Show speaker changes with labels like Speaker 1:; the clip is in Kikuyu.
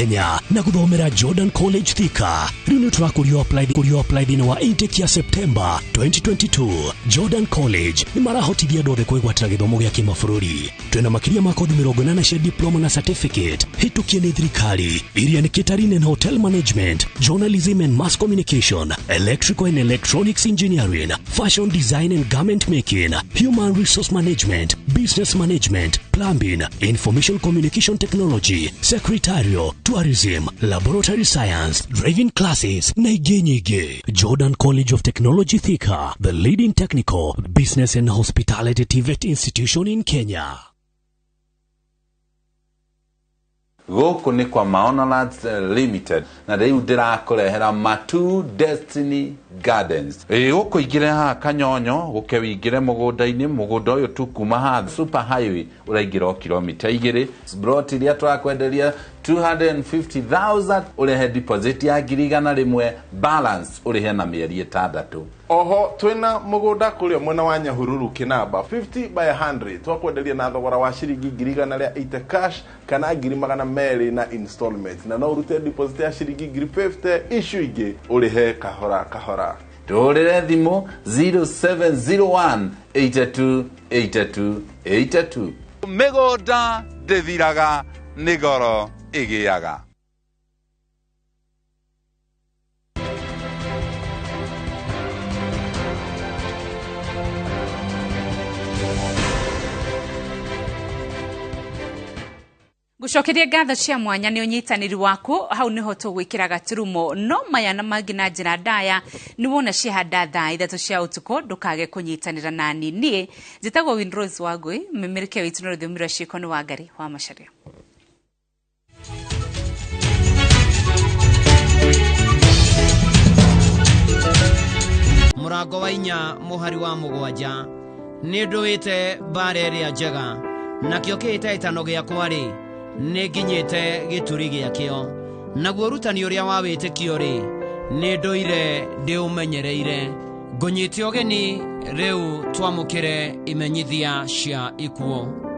Speaker 1: Ihenya na guthomera Jordan College Thika. Riu ni turakurio apply kurio apply thini wa intake ya September 2022. Jordan College ni marahotithia andũ othe kwĩgwatĩra gĩthomo gĩa kĩmabũrũri. Twĩna makĩria ma kothi 80 cia diploma na certificate hĩtũkie nĩ thirikari, iria nĩ catering and hotel management, journalism and mass communication, electrical and electronics engineering, fashion design and garment making, human resource management, business management, plumbing, information communication technology, secretarial, tourism, laboratory science, driving classes na ingĩ nyingĩ. Jordan College of Technology Thika, the leading technical, business and hospitality TVET institution in Kenya.
Speaker 2: Gũkũ nĩ kwa Maono Lands Limited, na rĩu ndĩrakũrehera Matu Destiny Gardens. Ĩ gũkũ ingĩre haha Kanyonyo, gũke wĩingĩre mũgũnda-inĩ, mũgũnda ũyũ tu kuma haha super highway ũraingĩra o kilomita 2. Plot iria tũrakwenderia 250,000, ũrehe deposit ya 100,000, balance ũrĩhe na mĩeri 6.
Speaker 3: Oho twina mugunda kuria mwena wa Nyahururu Kinamba 50 by 100 twakwenderia na thogora wa ciringi 180 cash kana 200,000 na installment, na no urute deposit ya ciringi 50,000, icio ingĩ ũrĩhe kahora kahora.
Speaker 2: Tũhũrĩre thimũ 0701 82 82 82. Mĩgũnda ndĩthiraga, nĩ goro ĩgĩaga.
Speaker 4: Ngucokeria ngatho cia mwanya nĩ ũnyitanĩri waku, hau nĩho tũgwĩkĩra gaturumo, no maya na mangĩ na njĩra ndaya nĩ wona ciahanda thaa 3 cia ũtukũ, ndũkage kũnyitanĩra nani. Niĩ njĩtagwo Winrose Wangui, mĩmĩrĩke witũ na rũthiomi rwa ciĩko nĩ Wangari wa Macharia.
Speaker 5: Mũrango wa 4 mũhari wa 7, nĩ ndũĩte mbara ĩrĩa njega, nakĩo kĩhĩtahĩtano gĩakwa rĩ, nĩ nginyĩte gĩturi gĩakĩo, naguo ũrutani ũrĩa wa wĩtĩkio rĩ, nĩ ndũire ndĩũmenyereire. Ngũnyite ũgeni rĩu twamũkĩre imenyithia cia ikuũ.